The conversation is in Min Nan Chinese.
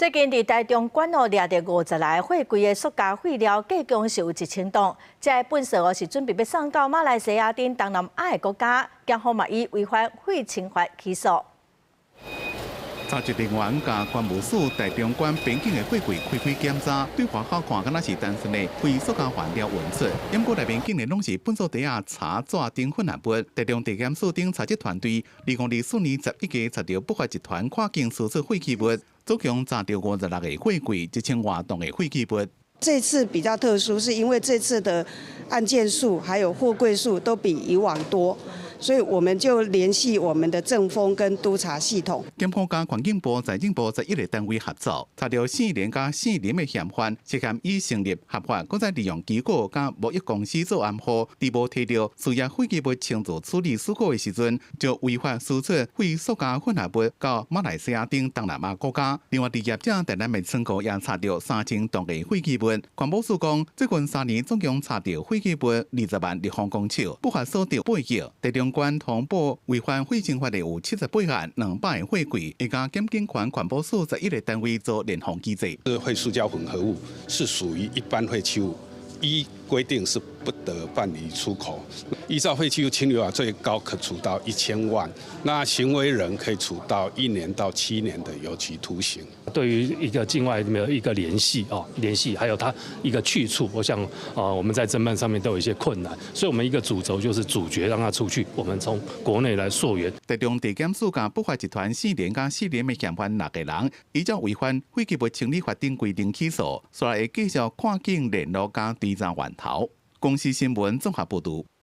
最近佇台中縣哦掠著56個貨櫃的塑膠廢料，計共是有1000噸。這个糞埽哦是準備欲送到馬來西亞等東南亞的國家，檢方嘛以違反廢清法起訴。查缉人員共關務署台中縣邊境的貨櫃開開檢查，對外口看敢若是單純的廢塑膠原料運出，毋過內面竟然攏是糞埽袋仔、茶紙等混合物。台中地檢署等查緝團隊，2024年11月查著不法集團跨境輸出廢棄物，總共查著56個貨櫃，1000外噸的廢棄物。這次比較特殊，是因為這次的案件數還有貨櫃數都比以往多，所以我們就聯繫我們的政風跟督察系統。檢控佮環境部、財政部11個單位合作，查著姓連佮姓林的嫌犯，涉嫌以成立合法，閣再利用機構佮貿易公司做掩護，佇無提著需要廢棄物清除處理許可的時陣，就違法輸出廢塑膠混合物到馬來西亞等東南亞國家。另外，佇業者台南的倉庫也查著3000噸的廢棄物。環保署講，最近3年總共查著廢棄物20萬立方公尺，不法所得8億。台中縣通報違反廢清法的有78案，200個貨櫃，會共檢警權環保署11個單位做聯防機制。這廢塑膠混合物是屬於一般廢棄物，依規定是不得辦理出口。依照廢棄物清理法，最高可處到1000萬，那行為人可以處到1年到7年的有期徒刑。對於一個境外沒有一個聯繫哦，聯繫還有他一個去處，我想啊，我們在偵辦上面都有一些困難，所以我們一個主軸就是阻絕讓他出去，我們從國內來溯源。台中地檢署共不法集團姓連佮姓林的嫌犯六個人，依照違反廢棄物清理法等規定起訴，煞來會繼續跨境聯絡佮追查源頭。公視新聞綜合報導。